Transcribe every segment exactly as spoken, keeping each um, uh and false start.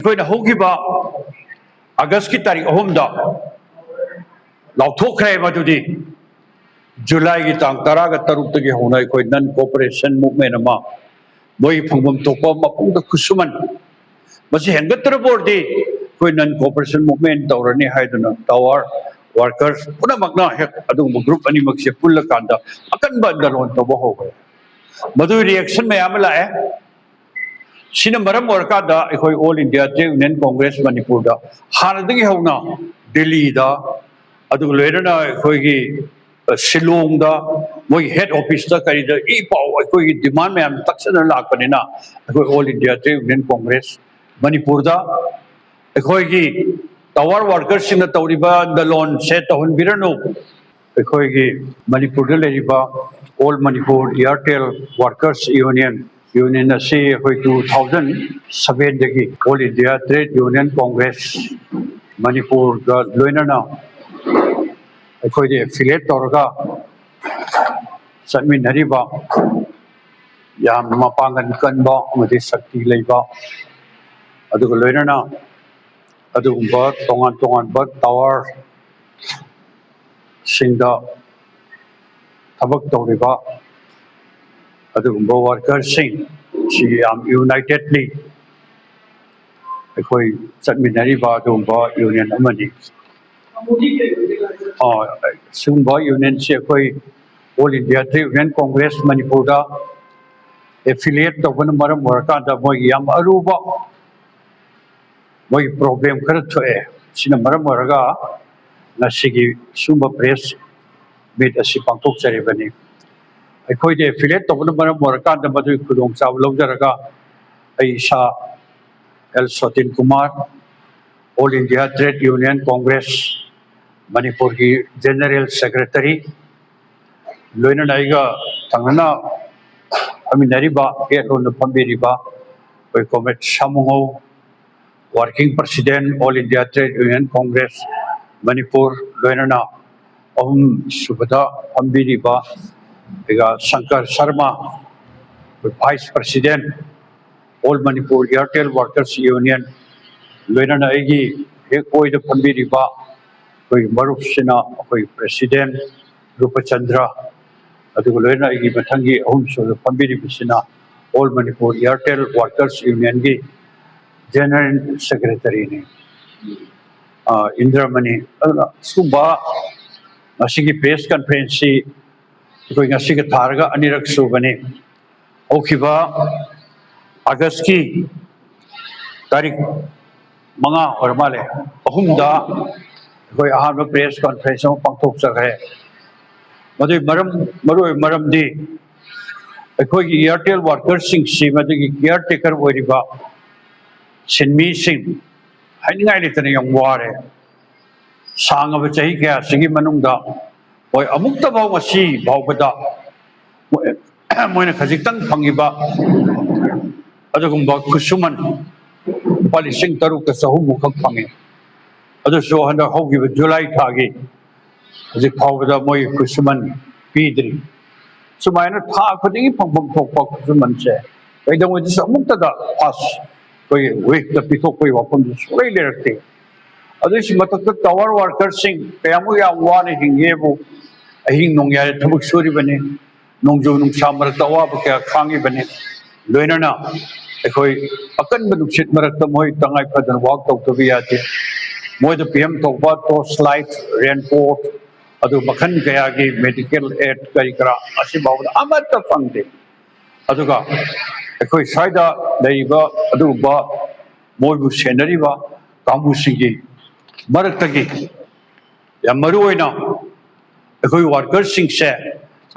ꯑꯩꯈꯣꯏꯅ ꯍꯧꯈꯤꯕ ꯑꯥꯒꯁꯀꯤ ꯇꯥꯔꯤꯛ ꯑꯍꯨꯝꯗ ꯂꯥꯎꯊꯣꯛꯈ꯭ꯔꯦ꯫ ꯃꯗꯨꯗꯤ ꯖꯨꯂꯥꯏꯒꯤ ꯇꯥꯡ ꯇꯔꯥꯒ ꯇꯔꯨꯛꯇꯒꯤ ꯍꯧꯅ ꯑꯩꯈꯣꯏ ꯅꯟ ꯀꯣꯑꯣꯄꯔꯦꯁꯟ ꯃꯨꯚꯃꯦꯟ ꯑꯃ, ꯃꯣꯏꯒꯤ ꯐꯪꯐꯝ ꯊꯣꯛꯄ ꯃꯄꯨꯡꯗ ꯈꯨꯠꯁꯨꯃꯟ ꯃꯁꯤ ꯍꯦꯟꯒꯠꯇ꯭ꯔꯕ ꯑꯣꯏꯔꯗꯤ ꯑꯩꯈꯣꯏ ꯅꯟ ꯀꯣꯑꯣꯄꯔꯦꯁꯟ ꯃꯨꯚꯃꯦꯟ ꯇꯧꯔꯅꯤ ꯍꯥꯏꯗꯨꯅ ꯇꯥꯋꯔ ꯋꯥꯔꯀꯔꯁ ꯄꯨꯝꯅꯃꯛꯅ ꯍꯦꯛ ꯑꯗꯨꯒꯨꯝꯕ ꯒ꯭ꯔꯨꯞ ꯑꯅꯤꯃꯛꯁꯦ ꯄꯨꯜꯂꯀꯥꯟꯗ ꯑꯀꯟꯕ ꯑꯥꯟꯗꯣꯂꯣꯟ ꯇꯧꯕ ꯍꯧꯈ꯭ꯔꯦ꯫ ꯃꯗꯨꯒꯤ ꯔꯤꯌꯦꯛꯁꯟ ꯃꯌꯥꯝ ꯑꯃ ꯂꯥꯛꯑꯦ꯫ ꯁꯤꯅ ꯃꯔꯝ ꯑꯣꯏꯔꯀꯥꯟꯗ ꯑꯩꯈꯣꯏ all India trade union congress ꯃꯅꯤꯄꯨꯔꯗ ꯍꯥꯟꯅꯗꯒꯤ ꯍꯧꯅ ꯗꯤꯜꯂꯤꯗ, ꯑꯗꯨꯒ ꯂꯣꯏꯅꯅ ꯑꯩꯈꯣꯏꯒꯤ, ꯑ, ꯁꯤꯂꯣꯡꯗ, ꯃꯣꯏꯒꯤ ꯍꯦꯗ ꯑꯣꯐꯤꯁꯇ ꯀꯔꯤꯗ ꯏ ꯄꯥꯎ ꯑꯩꯈꯣꯏꯒꯤ ꯗꯤꯃꯥꯟ ꯃꯌꯥꯝ ꯇꯛꯁꯟꯅ ꯂꯥꯛꯄꯅꯤꯅ ꯑꯩꯈꯣꯏ all India trade union congress ꯃꯅꯤꯄꯨꯔꯗ ꯑꯩꯈꯣꯏꯒꯤ ꯇꯥꯋꯔ ꯋꯥꯔꯀꯔꯁꯤꯡꯅ ꯇꯧꯔꯤꯕ ꯂꯂꯣꯟꯁꯦ ꯇꯧꯍꯟꯕꯤꯔꯅꯨ꯫ ꯑꯩꯈꯣꯏꯒꯤ ꯃꯅꯤꯄꯨꯔꯗ ꯂꯩꯔꯤꯕ all Manipur Airtel workers union, union ꯑꯁꯤ ꯑꯩꯈꯣꯏ ꯇꯨ ꯊꯥꯎꯖꯟ ꯁꯚꯦꯟꯗꯒꯤ all India trade union congress ꯃꯅꯤꯄꯨꯔꯒ ꯂꯣꯏꯅꯅ ꯑꯩꯈꯣꯏꯗꯤ ꯑꯦꯐꯤꯂꯤꯌꯦꯠ ꯇꯧꯔꯒ ꯆꯠꯃꯤꯟꯅꯔꯤꯕ ꯌꯥꯝꯅ ꯃꯄꯥꯡꯒꯜ ꯀꯟꯕ ꯑꯃꯗꯤ ꯁꯛꯇꯤ ꯂꯩꯕ, ꯑꯗꯨꯒ ꯂꯣꯏꯅꯅ ꯑꯗꯨꯒꯨꯝꯕ ꯇꯣꯉꯥꯟ ꯇꯣꯉꯥꯟꯕ ꯇꯥꯋꯔ ꯁꯤꯡꯗ ꯊꯕꯛ ꯇꯧꯔꯤꯕ ꯑꯗꯨꯒꯨꯝꯕ ꯋꯥꯔꯀꯔꯁꯤꯡ ꯁꯤ ꯌꯥꯝ ꯌꯨꯅꯥꯏꯇꯦꯠꯂꯤ ꯑꯩꯈꯣꯏ ꯆꯠꯃꯤꯟꯅꯔꯤꯕ ꯑꯗꯨꯒꯨꯝꯕ ꯌꯨꯅꯤꯌꯟ ꯑꯃꯅꯤ꯫ ꯑ, ꯁꯤꯒꯨꯝꯕ ꯌꯨꯅꯤꯌꯟꯁꯤ ꯑꯩꯈꯣꯏ all India trade union congress ꯃꯅꯤꯄꯨꯔꯗ ꯑꯦꯐꯤꯂꯤꯌꯦꯠ ꯇꯧꯕꯅ ꯃꯔꯝ ꯑꯣꯏꯔꯀꯥꯟꯗ ꯃꯣꯏꯒꯤ ꯌꯥꯝ ꯑꯔꯨꯕ ꯃꯣꯏꯒꯤ ꯄ꯭ꯔꯣꯕ꯭ꯂꯦꯝ ꯈꯔ ꯊꯣꯛꯑꯦ꯫ ꯁꯤꯅ ꯃꯔꯝ ꯑꯣꯏꯔꯒ ꯉꯁꯤꯒꯤ ꯁꯤꯒꯨꯝꯕ ꯄ꯭ꯔꯦꯁ ꯃꯤꯠ ꯑꯁꯤ ꯄꯥꯡꯊꯣꯛꯆꯔꯤꯕꯅꯤ꯫ ꯑꯩꯈꯣꯏꯗ ꯑꯦꯐꯤꯂꯤꯌꯦꯠ ꯇꯧꯕꯅ ꯃꯔꯝ ꯑꯣꯏꯔꯀꯥꯟꯗ ꯃꯗꯨꯒꯤ ꯈꯨꯗꯣꯡꯆꯥꯕ ꯂꯧꯖꯔꯒ ꯑꯩ ꯏꯁꯥ L Sotin Kumar, all India trade union congress ꯃꯅꯤꯄꯨꯔꯒꯤ ꯖꯦꯅꯔꯦꯜ ꯁꯦꯀ꯭ꯔꯦꯇꯔꯤ, ꯂꯣꯏꯅꯅ ꯑꯩꯒ ꯊꯪꯅꯅ ꯐꯝꯃꯤꯟꯅꯔꯤꯕ, ꯌꯦꯠꯂꯣꯝꯗ ꯐꯝꯕꯤꯔꯤꯕ ꯑꯩꯈꯣꯏ comrade Samungou, working president, all India trade union congress Manipur, ꯂꯣꯏꯅꯅ ꯑꯍꯨꯝ ꯁꯨꯕꯗ ꯐꯝꯕꯤꯔꯤꯕ ꯑꯩꯒ Sankar Sharma, vice president, all Manipur Airtel workers union ꯂꯣꯏꯅꯅ ꯑꯩꯒꯤ ꯍꯦꯛ ꯑꯣꯏꯗ ꯐꯝꯕꯤꯔꯤꯕ ꯑꯩꯈꯣꯏꯒꯤ ꯃꯔꯨꯞꯁꯤꯅ ꯑꯩꯈꯣꯏ ꯄ꯭ꯔꯦꯁꯤꯗꯦꯟ ꯔꯨꯄꯆꯟꯗ꯭ꯔ, ꯑꯗꯨꯒ ꯂꯣꯏꯅꯅ ꯑꯩꯒꯤ ꯃꯊꯪꯒꯤ ꯑꯍꯨꯝꯁꯨꯕꯗ ꯐꯝꯕꯤꯔꯤꯕꯁꯤꯅ All Manipur Airtel Workers Unionꯒꯤ ꯖꯦꯅꯔꯦꯜ ꯁꯦꯀ꯭ꯔꯦꯇꯔꯤꯅꯤ, ꯑ, ꯏꯟꯗ꯭ꯔꯃꯅꯤ꯫ ꯑꯗꯨꯅ ꯁꯤꯒꯨꯝꯕ ꯉꯁꯤꯒꯤ ꯄ꯭ꯔꯦꯁ ꯀꯟꯐꯔꯦꯟꯁꯁꯤ ꯑꯩꯈꯣꯏ ꯉꯁꯤꯒ ꯊꯥꯔꯒ ꯑꯅꯤꯔꯛ ꯁꯨꯕꯅꯤ꯫ ꯍꯧꯈꯤꯕ ꯑꯥꯒꯁꯀꯤ ꯇꯥꯔꯤꯛ ꯃꯉꯥ ꯑꯣꯏꯔ ꯃꯥꯜꯂꯦ, ꯑꯍꯨꯝꯗ ꯑꯩꯈꯣꯏ ꯑꯍꯥꯟꯕ ꯄ꯭ꯔꯦꯁ ꯀꯟꯐꯔꯦꯟꯁ ꯑꯃ ꯄꯥꯡꯊꯣꯛꯆꯈ꯭ꯔꯦ꯫ ꯃꯗꯨꯒꯤ ꯃꯔꯝ, ꯃꯔꯨꯑꯣꯏꯕ ꯃꯔꯝꯗꯤ ꯑꯩꯈꯣꯏꯒꯤ ꯏꯌꯥꯔꯇꯦꯜ ꯋꯥꯔꯀꯔꯁꯤꯡꯁꯤ, ꯃꯗꯨꯒꯤ ꯀꯤꯌꯥꯔ ꯇꯦꯀꯔ ꯑꯣꯏꯔꯤꯕ ꯁꯤꯟꯃꯤꯁꯤꯡ, ꯍꯥꯏꯅꯤꯡꯉꯥꯏ ꯂꯩꯇꯅ ꯌꯥꯝ ꯋꯥꯔꯦ꯫ ꯁꯥꯡꯉꯕ ꯆꯍꯤ ꯀꯌꯥꯁꯤꯒꯤ ꯃꯅꯨꯡꯗ ꯃꯣꯏ ꯑꯃꯨꯛꯇ ꯐꯥꯎ ꯉꯁꯤ ꯐꯥꯎꯕꯗ ꯃꯣꯏ-, ꯃꯣꯏꯅ ꯈꯖꯤꯛꯇꯪ ꯐꯪꯉꯤꯕ ꯑꯗꯨꯒꯨꯝꯕ ꯈꯨꯠꯁꯨꯃꯟ ꯂꯨꯄꯥ ꯂꯤꯁꯤꯡ ꯇꯔꯨꯛꯀ ꯆꯍꯨꯝ ꯃꯨꯛꯈꯛ ꯐꯪꯉꯤ꯫ ꯑꯗꯨꯁꯨ ꯍꯟꯗꯛ ꯍꯧꯈꯤꯕ ꯖꯨꯂꯥꯏ ꯊꯥꯒꯤ ꯍꯧꯖꯤꯛ ꯐꯥꯎꯕꯗ ꯃꯣꯏ ꯈꯨꯠꯁꯨꯃꯟ ꯄꯤꯗ꯭ꯔꯤ꯫ ꯁꯨꯃꯥꯏꯅ ꯊꯥ ꯈꯨꯗꯤꯡꯒꯤ ꯐꯪꯐꯝ ꯊꯣꯛꯄ ꯈꯨꯠꯁꯨꯃꯟꯁꯦ ꯀꯩꯗꯧꯉꯩꯗꯁꯨ ꯑꯃꯨꯛꯇꯗ ꯐꯥꯔꯁ ꯑꯩꯈꯣꯏꯒꯤ ꯋꯤꯛꯇ ꯄꯤꯊꯣꯛꯄꯒꯤ ꯋꯥꯐꯝꯁꯦ ꯁꯨꯡꯂꯩ ꯂꯩꯔꯛꯇꯦ꯫ ꯑꯗꯨꯒꯤꯁꯨ ꯃꯊꯛꯇ ꯇꯥꯋꯔ ꯋꯥꯔꯀꯔꯁꯤꯡ ꯀꯌꯥꯃꯨꯛ ꯌꯥꯝ ꯋꯥꯅ ꯍꯤꯡꯒꯦꯕꯨ, ꯑꯍꯤꯡ ꯅꯣꯡꯌꯥꯏꯗ ꯊꯕꯛ ꯁꯨꯔꯤꯕꯅꯤ, ꯅꯣꯡꯖꯨ ꯅꯨꯡꯁꯥ ꯃꯔꯛꯇ ꯑꯋꯥꯕ ꯀꯌꯥ ꯈꯥꯡꯉꯤꯕꯅꯤ, ꯂꯣꯏꯅꯅ ꯑꯩꯈꯣꯏ ꯑꯀꯟꯕ ꯅꯨꯡꯁꯤꯠ ꯃꯔꯛꯇ ꯃꯣꯏ ꯇꯉꯥꯏ ꯐꯗꯅ ꯋꯥꯛ ꯇꯧꯗꯕ ꯌꯥꯗꯦ꯫ ꯃꯣꯏꯗ ꯄꯤꯐꯝ ꯊꯣꯛꯄ ꯇꯣꯔꯆ ꯂꯥꯏꯠ, ꯔꯦꯟꯀꯣꯠ, ꯑꯗꯨ ꯃꯈꯜ ꯀꯌꯥꯒꯤ ꯃꯦꯗꯤꯀꯦꯜ ꯑꯦꯗ ꯀꯔꯤ ꯀꯔꯥ ꯑꯁꯤ ꯐꯥꯎꯕꯗ ꯑꯃꯠꯇ ꯐꯪꯗꯦ꯫ ꯑꯗꯨꯒ ꯑꯩꯈꯣꯏ ꯁ꯭ꯋꯥꯏꯗ ꯂꯩꯔꯤꯕ ꯑꯗꯨꯒꯨꯝꯕ ꯃꯣꯏꯕꯨ ꯁꯦꯟꯅꯔꯤꯕ ꯀꯥꯡꯕꯨꯁꯤꯡꯒꯤ ꯃꯔꯛꯇꯒꯤ ꯌꯥꯝ ꯃꯔꯨ ꯑꯣꯏꯅ ꯑꯩꯈꯣꯏ ꯋꯥꯔꯀꯔꯁꯤꯡꯁꯦ,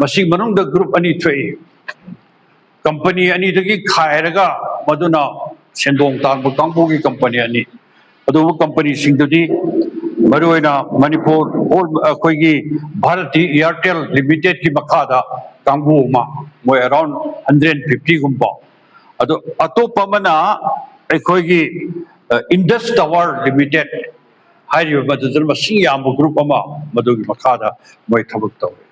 ꯃꯁꯤ ꯃꯅꯨꯡꯗ ꯒ꯭ꯔꯨꯞ ꯑꯅꯤ ꯊꯣꯛꯏ꯫ ꯀꯝꯄꯅꯤ ꯑꯅꯤꯗꯒꯤ ꯈꯥꯏꯔꯒ ꯃꯗꯨꯅ ꯁꯦꯟꯗꯣꯡ ꯇꯥꯟꯕ ꯀꯥꯡꯕꯨꯒꯤ ꯀꯝꯄꯅꯤ ꯑꯅꯤ꯫ ꯑꯗꯨꯕꯨ ꯀꯝꯄꯅꯤꯁꯤꯡꯗꯨꯗꯤ ꯃꯔꯨꯑꯣꯏꯅ ꯃꯅꯤꯄꯨꯔ ꯑꯣꯜ-, ꯑꯩꯈꯣꯏꯒꯤ ꯚꯥꯔꯇꯤ ꯏꯌꯥꯔꯇꯦꯜ ꯂꯤꯃꯤꯇꯦꯠꯀꯤ ꯃꯈꯥꯗ ꯀꯥꯡꯕꯨ ꯑꯃ, ꯃꯣꯏ ꯑꯦꯔꯥꯎꯟ ꯍꯟꯗ꯭ꯔꯦꯠ ꯐꯤꯐꯇꯤꯒꯨꯝꯕ꯫ ꯑꯗꯣ ꯑꯇꯣꯞꯄ ꯑꯃꯅ ꯑꯩꯈꯣꯏꯒꯤ, ꯑ, ꯏꯟꯗꯁ ꯇꯥꯋꯔ ꯂꯤꯃꯤꯇꯦꯠ ꯍꯥꯏꯔꯤꯕ ꯃꯗꯨꯗ ꯃꯁꯤꯡ ꯌꯥꯝꯕ ꯒ꯭ꯔꯨꯞ ꯑꯃ, ꯃꯗꯨꯒꯤ ꯃꯈꯥꯗ ꯃꯣꯏ ꯊꯕꯛ ꯇꯧꯏ꯫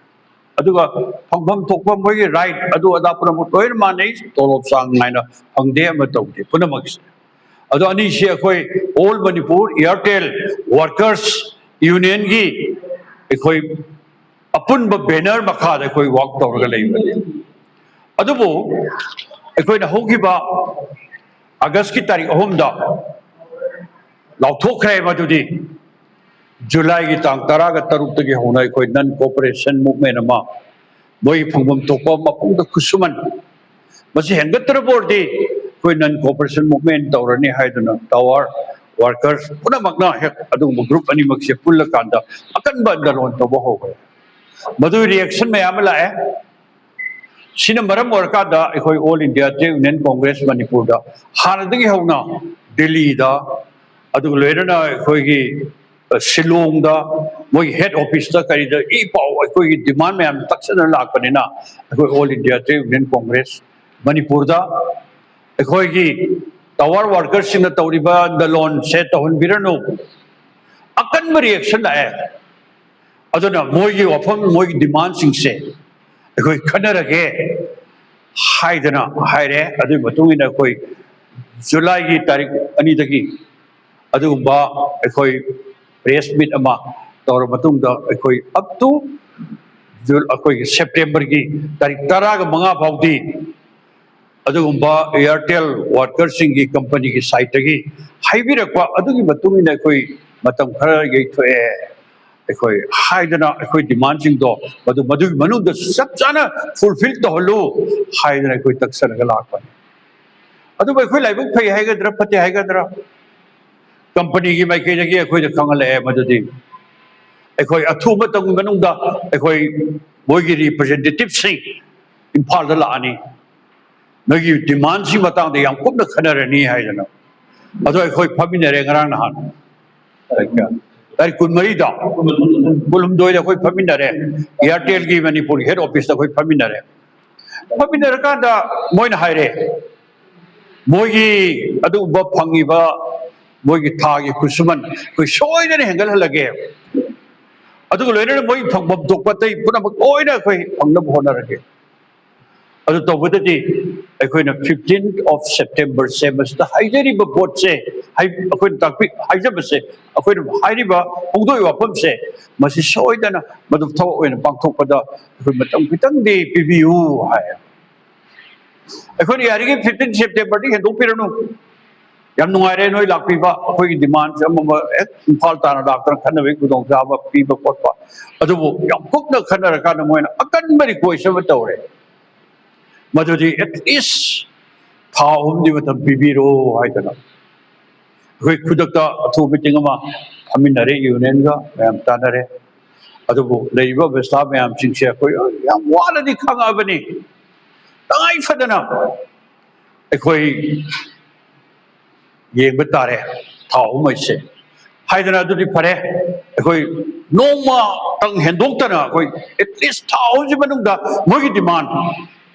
ꯑꯗꯨꯒ ꯐꯪꯐꯝ ꯊꯣꯛꯄ ꯃꯣꯏꯒꯤ ꯔꯥꯏꯠ ꯑꯗꯨ ꯑꯗꯥ ꯄꯨꯝꯅꯃꯛ ꯂꯣꯏꯅ ꯃꯥꯟꯅꯩ, ꯇꯣꯂꯣꯞ ꯆꯥꯡ ꯅꯥꯏꯅ ꯐꯪꯗꯦ ꯑꯃ ꯇꯧꯗꯦ ꯄꯨꯝꯅꯃꯛꯁꯦ꯫ ꯑꯗꯣ ꯑꯅꯤꯁꯤ ꯑꯩꯈꯣꯏ All Manipur Airtel Workers Unionꯒꯤ ꯑꯩꯈꯣꯏ ꯑꯄꯨꯟꯕ banner ꯃꯈꯥꯗ ꯑꯩꯈꯣꯏ work ꯇꯧꯔꯒ ꯂꯩꯕꯅꯤ꯫ ꯑꯗꯨꯕꯨ ꯑꯩꯈꯣꯏꯅ ꯍꯧꯈꯤꯕ ꯑꯥꯒꯁꯀꯤ ꯇꯥꯔꯤꯛ ꯑꯍꯨꯝꯗ ꯂꯥꯎꯊꯣꯛꯈ꯭ꯔꯦ ꯃꯗꯨꯗꯤ ꯖꯨꯂꯥꯏꯒꯤ ꯇꯥꯡ ꯇꯔꯥꯒ ꯇꯔꯨꯛꯇꯒꯤ ꯍꯧꯅ ꯑꯩꯈꯣꯏ non cooperation movement ꯑꯃ, ꯃꯣꯏꯒꯤ ꯐꯪꯐꯝ ꯊꯣꯛꯄ ꯃꯄꯨꯡꯗ ꯈꯨꯠꯁꯨꯃꯟ ꯃꯁꯤ ꯍꯦꯟꯒꯠꯇ꯭ꯔꯕ ꯑꯣꯏꯔꯗꯤ ꯑꯩꯈꯣꯏ non cooperation movement ꯇꯧꯔꯅꯤ ꯍꯥꯏꯗꯨꯅ tower workers ꯄꯨꯝꯅꯃꯛꯅ ꯍꯦꯛ ꯑꯗꯨꯒꯨꯝꯕ group ꯑꯅꯤꯃꯛꯁꯦ ꯄꯨꯜꯂꯀꯥꯟꯗ ꯑꯀꯟꯕ ꯑꯟꯗꯂꯣꯟ ꯇꯧꯕ ꯍꯧꯈ꯭ꯔꯦ꯫ ꯃꯗꯨꯒꯤ reaction ꯃꯌꯥꯝ ꯑꯃ ꯂꯥꯛꯑꯦ꯫ ꯁꯤꯅ ꯃꯔꯝ ꯑꯣꯏꯔꯀꯥꯟꯗ ꯑꯩꯈꯣꯏ All India Trade Union Congress ꯃꯅꯤꯄꯨꯔꯗ ꯍꯥꯟꯅꯗꯒꯤ ꯍꯧꯅ ꯗꯤꯜꯂꯤꯗ, ꯑꯗꯨꯒ ꯂꯣꯏꯅꯅ ꯑꯩꯈꯣꯏꯒꯤ, ꯑ, ꯁꯤꯂꯣꯡꯗ, ꯃꯣꯏꯒꯤ head officeꯇ ꯀꯔꯤꯗ ꯏ ꯄꯥꯎ ꯑꯩꯈꯣꯏꯒꯤ demand ꯃꯌꯥꯝ ꯇꯛꯁꯟꯅ ꯂꯥꯛꯄꯅꯤꯅ ꯑꯩꯈꯣꯏ All India Trade Union Congress ꯃꯅꯤꯄꯨꯔꯗ ꯑꯩꯈꯣꯏꯒꯤ tower workersꯁꯤꯡꯅ ꯇꯧꯔꯤꯕ ꯂꯂꯣꯟꯁꯦ ꯇꯧꯍꯟꯕꯤꯔꯅꯨ꯫ ꯑꯀꯟꯕ reaction ꯂꯥꯛꯑꯦ꯫ ꯑꯗꯨꯅ ꯃꯣꯏꯒꯤ ꯋꯥꯐꯝ, ꯃꯣꯏꯒꯤ demandꯁꯤꯡꯁꯦ ꯑꯩꯈꯣꯏ ꯈꯟꯅꯔꯒꯦ ꯍꯥꯏꯗꯅ ꯍꯥꯏꯔꯦ꯫ ꯑꯗꯨꯒꯤ ꯃꯇꯨꯡ ꯏꯟꯅ ꯑꯩꯈꯣꯏ ꯖꯨꯂꯥꯏꯒꯤ ꯇꯥꯔꯤꯛ ꯑꯅꯤꯗꯒꯤ ꯑꯗꯨꯒꯨꯝꯕ ꯑꯩꯈꯣꯏ press meet ꯑꯃ ꯇꯧꯔ ꯃꯇꯨꯡꯗ ꯑꯩꯈꯣꯏ up to ꯖꯨ-, ꯑꯩꯈꯣꯏꯒꯤ ꯁꯦꯞꯇꯦꯝꯕꯔꯒꯤ ꯇꯥꯔꯤꯛ ꯇꯔꯥꯒ ꯃꯉꯥ ꯐꯥꯎꯗꯤ ꯑꯗꯨꯒꯨꯝꯕ Airtel workersꯁꯤꯡꯒꯤ companyꯒꯤ sideꯇꯒꯤ ꯍꯥꯏꯕꯤꯔꯛꯄ ꯑꯗꯨꯒꯤ ꯃꯇꯨꯡ ꯏꯟꯅ ꯑꯩꯈꯣꯏ ꯃꯇꯝ ꯈꯔ ꯌꯩꯊꯣꯛꯑꯦ꯫ ꯑꯩꯈꯣꯏ ꯍꯥꯏꯗꯅ ꯑꯩꯈꯣꯏ demandꯁꯤꯡꯗꯣ ꯃꯗꯨ, ꯃꯗꯨꯒꯤ ꯃꯅꯨꯡꯗ ꯆꯞ ꯆꯥꯅ fulfil ꯇꯧꯍꯜꯂꯨ ꯍꯥꯏꯗꯅ ꯑꯩꯈꯣꯏ ꯇꯛꯁꯔꯒ ꯂꯥꯛꯄꯅꯤ꯫ ꯑꯗꯨꯕꯨ ꯑꯩꯈꯣꯏ ꯂꯥꯏꯕꯛ ꯐꯩ ꯍꯥꯏꯒꯗ꯭ꯔꯥ ꯐꯠꯇꯦ ꯍꯥꯏꯒꯗ꯭ꯔꯥ, companyꯒꯤ ꯃꯥꯏꯀꯩꯗꯒꯤ ꯑꯩꯈꯣꯏꯗ ꯈꯪꯍꯜꯂꯛꯑꯦ ꯃꯗꯨꯗꯤ ꯑꯩꯈꯣꯏ ꯑꯊꯨꯕ ꯃꯇꯝꯒꯤ ꯃꯅꯨꯡꯗ ꯑꯩꯈꯣꯏ ꯃꯣꯏꯒꯤ representativeꯁꯤꯡ ꯏꯝꯐꯥꯜꯗ ꯂꯥꯛꯑꯅꯤ, ꯅꯣꯏꯒꯤ demandꯁꯤ ꯃꯇꯥꯡꯗ ꯌꯥꯝ ꯀꯨꯞꯅ ꯈꯟꯅꯔꯅꯤ ꯍꯥꯏꯗꯅ꯫ ꯑꯗꯣ ꯑꯩꯈꯣꯏ ꯐꯝꯃꯤꯟꯅꯔꯦ ꯉꯔꯥꯡ ꯅꯍꯥꯟ, ꯇꯥꯔꯤꯛ ꯀꯌꯥ? ꯇꯥꯔꯤꯛ ꯀꯨꯟꯃꯔꯤꯗ, ꯀꯨꯟꯍꯨꯝꯗꯣꯏꯗ ꯑꯩꯈꯣꯏ ꯐꯝꯃꯤꯟꯅꯔꯦ꯫ Airtelꯒꯤ ꯃꯅꯤꯄꯨꯔꯒꯤ head officeꯇ ꯑꯩꯈꯣꯏ ꯐꯝꯃꯤꯟꯅꯔꯦ꯫ ꯐꯝꯃꯤꯟꯅꯔꯀꯥꯟꯗ ꯃꯣꯏꯅ ꯍꯥꯏꯔꯦ, ꯃꯣꯏꯒꯤ ꯑꯗꯨꯒꯨꯝꯕ ꯐꯪꯉꯤꯕ ꯃꯣꯏꯒꯤ ꯊꯥꯒꯤ ꯈꯨꯠꯁꯨꯃꯟ ꯑꯩꯈꯣꯏ ꯁꯣꯏꯗꯅ ꯍꯦꯟꯒꯠꯍꯜꯂꯒꯦ, ꯑꯗꯨꯒ ꯂꯣꯏꯅꯅ ꯃꯣꯏꯒꯤ ꯐꯪꯐꯝ ꯊꯣꯛꯄ ꯑꯇꯩ ꯄꯨꯝꯅꯃꯛ ꯂꯣꯏꯅ ꯑꯩꯈꯣꯏ ꯐꯪꯅꯕ ꯍꯣꯠꯅꯔꯒꯦ꯫ ꯑꯗꯨ ꯇꯧꯕꯗꯗꯤ ꯑꯩꯈꯣꯏꯅ fifteenth of September ꯁꯦ ꯃꯁꯤꯗ ꯍꯥꯏꯖꯔꯤꯕ ꯄꯣꯠꯁꯦ, ꯍꯥꯏ-, ꯑꯩꯈꯣꯏꯅ ꯇꯥꯛꯄꯤ-, ꯍꯥꯏꯖꯕꯁꯦ, ꯑꯩꯈꯣꯏꯅ ꯍꯥꯏꯔꯤꯕ ꯐꯣꯡꯗꯣꯛꯏꯕ ꯋꯥꯐꯝꯁꯦ, ꯃꯁꯤ ꯁꯣꯏꯗꯅ ꯃꯗꯨ ꯊꯕꯛ ꯑꯣꯏꯅ ꯄꯥꯡꯊꯣꯛꯄꯗ ꯑꯩꯈꯣꯏ ꯃꯇꯝ ꯈꯤꯇꯪꯗꯤ ꯄꯤꯕꯤꯌꯨ ꯍꯥꯏ꯫ ꯑꯩꯈꯣꯏꯅ ꯌꯥꯔꯤꯉꯩ fifteenth September ꯗꯤ ꯍꯦꯟꯗꯣꯛꯄꯤꯔꯅꯨ꯫ ꯌꯥꯝ ꯅꯨꯡꯉꯥꯏꯔꯦ ꯅꯣꯏ ꯂꯥꯛꯄꯤꯕ, ꯑꯩꯈꯣꯏꯒꯤ demand ꯑꯃ ꯑꯃ ꯍꯦꯛ ꯏꯝꯐꯥꯜ ꯇꯥꯟꯅ ꯂꯥꯛꯇꯅ ꯈꯟꯅꯕꯒꯤ ꯈꯨꯗꯣꯡꯆꯥꯕ ꯄꯤꯕ ꯈꯣꯠꯄ꯫ ꯑꯗꯨꯕꯨ ꯌꯥꯝ ꯀꯨꯞꯅ ꯈꯟꯅꯔꯀꯥꯟꯗ ꯃꯣꯏꯅ ꯑꯀꯟꯕ request ꯑꯃ ꯇꯧꯔꯦ, ꯃꯗꯨꯗꯤ at least ꯊꯥ ꯑꯍꯨꯝꯗꯤ ꯃꯇꯝ ꯄꯤꯕꯤꯔꯣ ꯍꯥꯏꯗꯅ꯫ ꯑꯩꯈꯣꯏ ꯈꯨꯗꯛꯇ ꯑꯊꯨꯕ meeting ꯑꯃ ꯐꯝꯃꯤꯟꯅꯔꯦ, union ꯒ ꯃꯌꯥꯝ ꯇꯥꯟꯅꯔꯦ꯫ ꯑꯗꯨꯕꯨ ꯂꯩꯔꯤꯕ ꯑꯕꯁꯊꯥ ꯃꯌꯥꯝꯁꯤꯡꯁꯦ ꯑꯩꯈꯣꯏ ꯌꯥꯝ ꯋꯥꯅꯗꯤ ꯈꯪꯉꯛꯑꯕꯅꯤ꯫ ꯇꯉꯥꯏ ꯐꯗꯅ ꯑꯩꯈꯣꯏ ꯌꯦꯡꯕ ꯇꯥꯔꯦ, ꯊꯥ ꯑꯍꯨꯝ ꯍꯥꯏꯁꯦ ꯍꯥꯏꯗꯅ꯫ ꯑꯗꯨꯗꯤ ꯐꯔꯦ, ꯑꯩꯈꯣꯏ ꯅꯣꯡꯃꯇꯪ ꯍꯦꯟꯗꯣꯛꯇꯅ ꯑꯩꯈꯣꯏ at least ꯊꯥ ꯑꯍꯨꯝꯁꯤ ꯃꯅꯨꯡꯗ ꯃꯣꯏꯒꯤ demand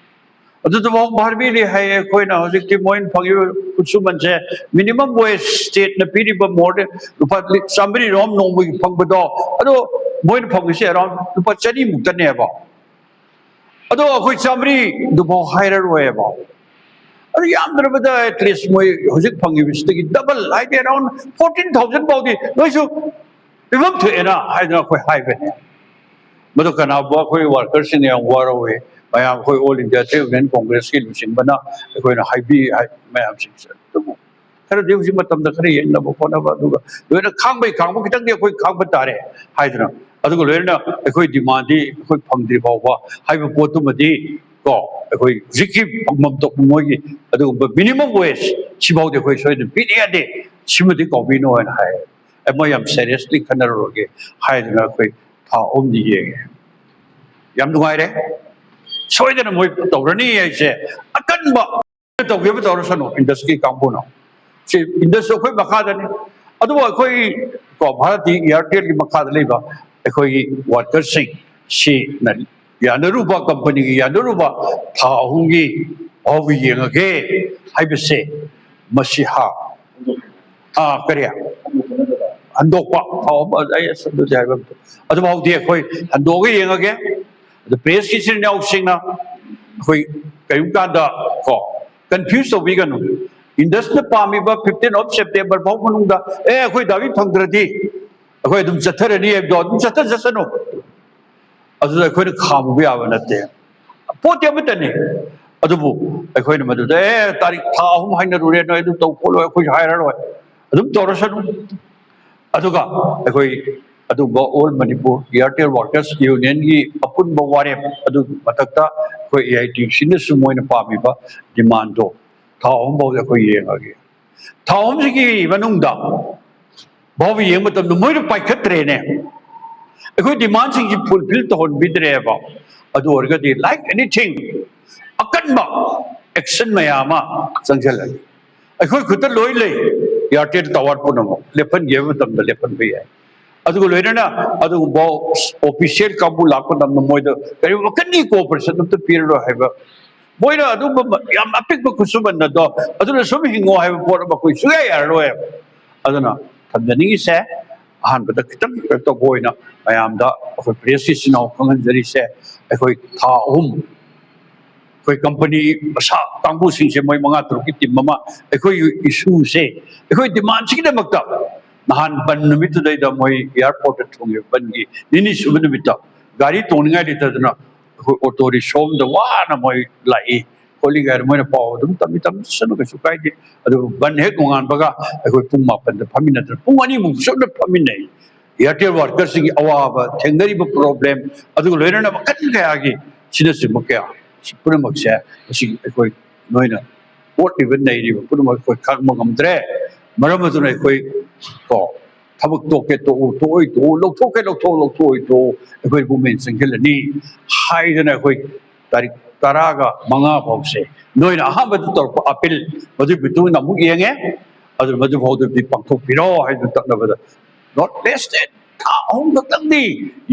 ꯑꯗꯨꯗꯨꯐꯥꯎ ꯚꯥꯔꯃꯤꯂꯤ ꯍꯥꯏꯌꯦ꯫ ꯑꯩꯈꯣꯏꯅ ꯍꯧꯖꯤꯛꯇꯤ ꯃꯣꯏꯅ ꯐꯪꯉꯤꯕ ꯈꯨꯠꯁꯨꯃꯟꯁꯦ, minimum wage state ꯅ ꯄꯤꯔꯤꯕ more than ꯂꯨꯄꯥ ꯆꯥꯃꯔꯤ ꯔꯣꯝ ꯅꯣꯡꯃꯒꯤ ꯐꯪꯕꯗꯣ, ꯑꯗꯣ ꯃꯣꯏꯅ ꯐꯪꯉꯤꯁꯦ around ꯂꯨꯄꯥ ꯆꯅꯤ ꯃꯨꯛꯇꯅꯦꯕ꯫ ꯑꯗꯣ ꯑꯩꯈꯣꯏ ꯆꯥꯃꯔꯤꯗꯨꯐꯥꯎ ꯍꯥꯏꯔꯔꯣꯏꯕ꯫ ꯑꯗꯨ ꯌꯥꯝꯗ꯭ꯔꯕꯗ at least ꯃꯣꯏ ꯍꯧꯖꯤꯛ ꯐꯪꯉꯤꯕꯁꯤꯗꯒꯤ double, ꯍꯥꯏꯗꯤ around fourteen thousand ꯐꯥꯎꯗꯤ ꯅꯣꯏꯁꯨ ꯄꯤꯐꯝ ꯊꯣꯛꯑꯦꯅ ꯍꯥꯏꯗꯅ ꯑꯩꯈꯣꯏ ꯍꯥꯏꯕꯅꯦ꯫ ꯃꯗꯨ ꯀꯅꯥꯒꯨꯝꯕ ꯑꯩꯈꯣꯏ worker ꯁꯤꯡꯅ ꯌꯥꯝ ꯋꯥꯔꯧꯋꯦ꯫ ꯃꯌꯥꯝ ꯑꯩꯈꯣꯏ All India Trade Union Congress ꯀꯤ ꯂꯨꯆꯤꯡꯕꯅ ꯑꯩꯈꯣꯏꯅ ꯍꯥꯏꯕꯤ, ꯍꯥꯏ-, ꯃꯌꯥꯝꯁꯤꯡꯁꯦ꯫ ꯑꯗꯨꯕꯨ ꯈꯔꯗꯤ ꯍꯧꯖꯤꯛ ꯃꯇꯝꯗ ꯈꯔ ꯌꯦꯡꯅꯕ ꯈꯣꯠꯅꯕ, ꯑꯗꯨꯒ ꯂꯣꯏꯅ ꯈꯥꯡꯕꯩ ꯈꯥꯡꯕ ꯈꯤꯇꯪꯗꯤ ꯑꯩꯈꯣꯏ ꯈꯥꯡꯕ ꯇꯥꯔꯦ ꯍꯥꯏꯗꯅ, ꯑꯗꯨꯒ ꯂꯣꯏꯅꯅ ꯑꯩꯈꯣꯏ demand ꯗꯤ ꯑꯩꯈꯣꯏ ꯐꯪꯗ꯭ꯔꯤ ꯐꯥꯎꯕ ꯍꯥꯏꯕ ꯄꯣꯠꯇꯨꯃꯗꯤ ꯀꯣ, ꯑꯩꯈꯣꯏ ꯍꯧꯖꯤꯛꯀꯤ ꯐꯪꯐꯝ ꯊꯣꯛꯄ ꯃꯣꯏꯒꯤ ꯑꯗꯨꯒꯨꯝꯕ minimum wage ꯁꯤꯐꯥꯎꯗꯤ ꯑꯩꯈꯣꯏ ꯁꯣꯏꯗꯅ ꯄꯤꯗ ꯌꯥꯗꯦ, ꯁꯤꯃꯗꯤ ꯀꯥꯎꯕꯤꯅꯣ ꯍꯥꯏꯅ ꯍꯥꯏ꯫ ꯑꯦ, ꯃꯣꯏ ꯌꯥꯝ seriously ꯈꯟꯅꯔꯨꯔꯒꯦ ꯍꯥꯏꯗꯅ ꯑꯩꯈꯣꯏ ꯊꯥ ꯑꯍꯨꯝꯗꯤ ꯌꯦꯡꯉꯦ꯫ ꯌꯥꯝ ꯅꯨꯡꯉꯥꯏꯔꯦ꯫ ꯁꯣꯏꯗꯅ ꯃꯣꯏ ꯇꯧꯔꯅꯤ ꯍꯥꯏꯁꯦ ꯑꯀꯟꯕ ꯇꯧꯒꯦꯕꯨ ꯇꯧꯔꯁꯅꯨ, industry ꯀꯥꯡꯕꯨꯅ꯫ ꯁꯤ industry ꯑꯩꯈꯣꯏ ꯃꯈꯥꯗꯅꯤ꯫ ꯑꯗꯨꯕꯨ ꯑꯩꯈꯣꯏ ꯀꯣ, ꯚꯥꯔꯠꯇꯤ Airtel ꯒꯤ ꯃꯈꯥꯗ ꯂꯩꯕ ꯑꯩꯈꯣꯏꯒꯤ worker ꯁꯤꯡ ꯁꯤꯅ ꯌꯥꯅꯔꯨꯕ, company ꯒꯤ ꯌꯥꯅꯔꯨꯕ ꯊꯥ ꯑꯍꯨꯝꯒꯤ ꯐꯥꯎꯕ ꯌꯦꯡꯉꯒꯦ ꯍꯥꯏꯕꯁꯦ, ꯃꯁꯤ ꯍꯥ, ꯑꯥ, ꯀꯔꯤ? ꯍꯟꯗꯣꯛꯄ꯫ ꯑꯥꯎ, ꯑꯩ ꯑꯁ ꯑꯗꯨꯗꯤ ꯍꯥꯏꯕ ꯑꯝꯇ-, ꯑꯗꯨꯐꯥꯎꯗꯤ ꯑꯩꯈꯣꯏ ꯍꯟꯗꯣꯛꯑꯒ ꯌꯦꯡꯉꯒꯦ꯫ ꯑꯗꯨ press ꯀꯤ ꯏꯆꯤꯟ ꯏꯅꯥꯎꯁꯤꯡꯅ ꯑꯩꯈꯣꯏ ꯀꯔꯤꯒꯨꯝꯕ ꯀꯥꯟꯗ ꯀꯣ, ꯀꯟꯐ꯭ꯌꯨꯁ ꯇꯧꯕꯤꯒꯅꯨ꯫ ꯏꯟꯗꯁꯅ ꯄꯥꯝꯃꯤꯕ ꯐꯤꯐꯇꯤꯟ ꯑꯣꯐ ꯁꯦꯞꯇꯦꯝꯕꯔ ꯐꯥꯎ ꯃꯅꯨꯡꯗ, "ꯑꯦ, ꯑꯩꯈꯣꯏ ꯗꯥꯕꯤ ꯐꯪꯗ꯭ꯔꯗꯤ ꯑꯩꯈꯣꯏ ꯑꯗꯨꯝ ꯆꯠꯊꯔꯅꯤ" ꯍꯥꯏꯕꯗꯣ ꯑꯗꯨꯝ ꯆꯠꯊ ꯆꯠꯁꯅꯨ꯫ ꯑꯗꯨꯗ ꯑꯩꯈꯣꯏꯅ ꯈꯥꯝꯃꯨꯕ ꯌꯥꯕ ꯅꯠꯇꯦ꯫ ꯄꯣꯠꯇꯤ ꯑꯃꯠꯇꯅꯤ꯫ ꯑꯗꯨꯕꯨ ꯑꯩꯈꯣꯏꯅ ꯃꯗꯨꯗ, "ꯑꯦ, ꯇꯥꯔꯤꯛ ꯊꯥ ꯑꯍꯨꯝ ꯍꯥꯏꯅꯔꯨꯔꯦ, ꯅꯣꯏ ꯑꯗꯨꯝ ꯇꯧ ꯈꯣꯠꯂꯣ, ꯑꯩꯈꯣꯏꯁꯨ ꯍꯥꯏꯔꯔꯣꯏ", ꯑꯗꯨꯝ ꯇꯧꯔꯁꯅꯨ꯫ ꯑꯗꯨꯒ ꯑꯩꯈꯣꯏ ꯑꯗꯨꯒꯨꯝꯕ ꯑꯣꯜ ꯃꯅꯤꯄꯨꯔ ꯏꯌꯥꯔꯇꯦꯜ ꯋꯥꯔꯀꯔꯁ ꯌꯨꯅꯤꯌꯟꯒꯤ ꯑꯄꯨꯟꯕ ꯋꯥꯔꯦꯞ ꯑꯗꯨꯒꯤ ꯃꯊꯛꯇ ꯑꯩꯈꯣꯏ ꯑꯦ ꯑꯥꯏ ꯇꯤ ꯌꯨ ꯁꯤꯅꯁꯨ ꯃꯣꯏꯅ ꯄꯥꯝꯃꯤꯕ ꯗꯤꯃꯥꯟꯗꯣ ꯊꯥ ꯑꯍꯨꯝ ꯐꯥꯎꯗ ꯑꯩꯈꯣꯏ ꯌꯦꯡꯉꯒꯦ꯫ ꯊꯥ ꯑꯍꯨꯝꯁꯤꯒꯤ ꯃꯅꯨꯡꯗ ꯐꯥꯎꯕ ꯌꯦꯡꯕ ꯃꯇꯝꯗ ꯃꯣꯏꯅ ꯄꯥꯏꯈꯠꯇ꯭ꯔꯦꯅꯦ꯫ ꯑꯩꯈꯣꯏ ꯗꯤꯃꯥꯟꯁꯤꯡꯁꯤ ꯐꯨꯜꯐꯤꯜ ꯇꯧꯍꯟꯕꯤꯗ꯭ꯔꯦꯕ꯫ ꯑꯗꯨ ꯑꯣꯏꯔꯒꯗꯤ, like anything, ꯑꯀꯟꯕ ꯑꯦꯛꯁꯟ ꯃꯌꯥꯝ ꯑꯃ ꯆꯪꯁꯤꯜꯂꯅꯤ꯫ ꯑꯩꯈꯣꯏ ꯈꯨꯠꯇ ꯂꯣꯏ ꯂꯩ꯫ ꯏꯌꯥꯔꯇꯦꯜ ꯇꯥꯋꯔ ꯄꯨꯝꯅꯃꯛ ꯂꯦꯞꯍꯟꯒꯦ ꯍꯥꯏꯕ ꯃꯇꯝꯗ ꯂꯦꯞꯍꯟꯕ ꯌꯥꯏ꯫ ꯑꯗꯨꯒ ꯂꯣꯏꯅꯅ ꯑꯗꯨꯒꯨꯝꯕ ꯑꯣꯐꯤꯁꯤꯌꯦꯜ ꯀꯥꯡꯕꯨ ꯂꯥꯛꯄ ꯃꯇꯝꯗ ꯃꯣꯏꯗ ꯀꯔꯤꯒꯨꯝꯕ ꯀꯟꯅꯤ ꯀꯣꯑꯣꯄꯔꯦꯁꯟ ꯑꯝꯇ ꯄꯤꯔꯔꯣꯏ ꯍꯥꯏꯕ, ꯃꯣꯏꯅ ꯑꯗꯨꯒꯨꯝꯕ ꯌꯥꯝ ꯑꯄꯤꯛꯄ ꯈꯨꯠꯁꯨꯃꯟ ꯑꯗꯣ ꯑꯗꯨꯅ ꯁꯨꯝ ꯍꯤꯡꯉꯣ ꯍꯥꯏꯕ ꯄꯣꯠ ꯑꯃ ꯑꯩꯈꯣꯏ ꯁꯨꯡꯌꯥ ꯌꯥꯔꯔꯣꯏ꯫ ꯑꯗꯨꯅ ꯊꯝꯖꯅꯤꯡꯉꯤꯁꯦ, ꯑꯍꯥꯟꯕꯗ ꯈꯤꯇꯪ ꯀꯩꯅꯣ ꯇꯧꯕ ꯑꯣꯏꯅ ꯃꯌꯥꯝꯗ, ꯑꯩꯈꯣꯏ ꯄ꯭ꯔꯦꯁꯀꯤ ꯏꯆꯤꯟ ꯏꯅꯥꯎ ꯈꯪꯍꯟꯖꯔꯤꯁꯦ, ꯑꯩꯈꯣꯏ ꯊꯥ ꯑꯍꯨꯝ ꯑꯩꯈꯣꯏ ꯀꯝꯄꯅꯤ ꯃꯁꯥ ꯀꯥꯡꯕꯨꯁꯤꯡꯁꯦ, ꯃꯣꯏ ꯃꯉꯥ ꯇꯔꯨꯛꯀꯤ ꯇꯤꯝ ꯑꯃ, ꯑꯩꯈꯣꯏꯒꯤ ꯏꯁꯨꯁꯦ, ꯑꯩꯈꯣꯏ ꯗꯤꯃꯥꯟꯁꯤꯒꯤꯗꯃꯛꯇ ꯅꯍꯥꯟ ꯕꯟ ꯅꯨꯃꯤꯠꯇꯨꯗꯩꯗ ꯃꯣꯏ ꯑꯦꯌꯥꯔꯄꯣꯔꯠꯇ ꯊꯣꯡꯉꯤꯕ ꯕꯟꯒꯤ ꯅꯤꯅꯤ ꯁꯨꯕ ꯅꯨꯃꯤꯠꯇ ꯒꯥꯔꯤ ꯇꯣꯡꯅꯤꯡꯉꯥꯏ ꯂꯩꯇꯗꯅ ꯑꯩꯈꯣꯏ ꯑꯣꯇꯣ ꯔꯤꯛꯁꯣ ꯑꯃꯗ ꯋꯥꯅ ꯃꯣꯏ ꯂꯥꯛꯏ ꯈꯣꯠꯂꯤ ꯀꯥꯏꯅ ꯃꯣꯏꯅ ꯄꯥꯎ ꯑꯗꯨꯝ ꯇꯝꯃꯤ, ꯇꯝꯁꯅꯨ, ꯀꯩꯁꯨ ꯀꯥꯏꯗꯦ꯫ ꯑꯗꯨꯕꯨ ꯕꯟ ꯍꯦꯛ ꯅꯣꯡꯉꯥꯟꯕꯒ ꯑꯩꯈꯣꯏ ꯄꯨꯡ ꯃꯥꯄꯟꯗ ꯐꯝꯃꯤꯟꯅꯗꯅ ꯄꯨꯡ ꯑꯅꯤꯃꯨꯛ ꯆꯨꯞꯅ ꯐꯝꯃꯤꯟꯅꯩ꯫ ꯑꯦꯌꯥꯔꯇꯦꯜ ꯋꯥꯔꯀꯔꯁꯤꯡꯒꯤ ꯑꯋꯥꯕ, ꯊꯦꯡꯅꯔꯤꯕ ꯄ꯭ꯔꯣꯕ꯭ꯂꯦꯝ, ꯑꯗꯨꯒ ꯂꯣꯏꯅꯅ ꯃꯈꯜ ꯀꯌꯥꯒꯤ ꯁꯤꯅꯆꯤꯡꯕ ꯀꯌꯥ, ꯁꯤ ꯄꯨꯝꯅꯃꯛꯁꯦ ꯉꯁꯤ ꯑꯩꯈꯣꯏ ꯅꯣꯏꯅ ꯑꯣꯠꯂꯤꯕ ꯅꯩꯔꯤꯕ ꯄꯨꯝꯅꯃꯛ ꯑꯩꯈꯣꯏ ꯈꯥꯡꯕ ꯉꯝꯗ꯭ꯔꯦ꯫ ꯃꯔꯝ ꯑꯗꯨꯅ ꯑꯩꯈꯣꯏ ꯀꯣ ꯊꯕꯛ ꯇꯣꯛꯀꯦ ꯇꯣꯛꯎ, ꯇꯣꯛꯑꯣꯏ ꯇꯣꯛꯎ, ꯂꯧꯊꯣꯛꯀꯦ ꯂꯧꯊꯣꯛꯎ, ꯂꯧꯊꯣꯛꯑꯣꯏ ꯇꯣꯛꯎ, ꯑꯩꯈꯣꯏ ꯃꯨꯞꯃꯦꯟ ꯆꯪꯁꯤꯜꯂꯅꯤ ꯍꯥꯏꯗꯅ ꯑꯩꯈꯣꯏ ꯇꯥꯔꯤꯛ ꯇꯔꯥꯒ ꯃꯉꯥ ꯐꯥꯎꯁꯦ ꯅꯣꯏꯅ ꯑꯍꯥꯟꯕꯗ ꯇꯧꯔꯛꯄ ꯑꯄꯤꯜ, ꯃꯗꯨꯒꯤ ꯃꯇꯨꯡ ꯏꯟꯅ ꯑꯃꯨꯛ ꯌꯦꯡꯉꯦ꯫ ꯑꯗꯨ ꯃꯗꯨ ꯐꯥꯎꯗꯗꯤ ꯄꯥꯡꯊꯣꯛꯄꯤꯔꯣ ꯍꯥꯏꯗꯨ ꯇꯛꯅꯕꯗ, not less than ꯊꯥ ꯑꯍꯨꯝ ꯈꯛꯇꯪꯗꯤ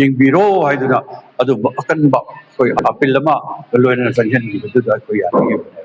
ꯌꯦꯡꯕꯤꯔꯣ ꯍꯥꯏꯗꯨꯅ ꯑꯗꯨꯝꯕ ꯑꯀꯟꯕ ꯑꯩꯈꯣꯏ ꯑꯄꯤꯜ ꯑꯃ ꯂꯣꯏꯅꯅ ꯆꯪꯁꯤꯟꯈꯤꯕꯗꯨꯗ ꯑꯩꯈꯣꯏ ꯌꯥꯅꯤꯡꯉꯤꯕꯅꯦ꯫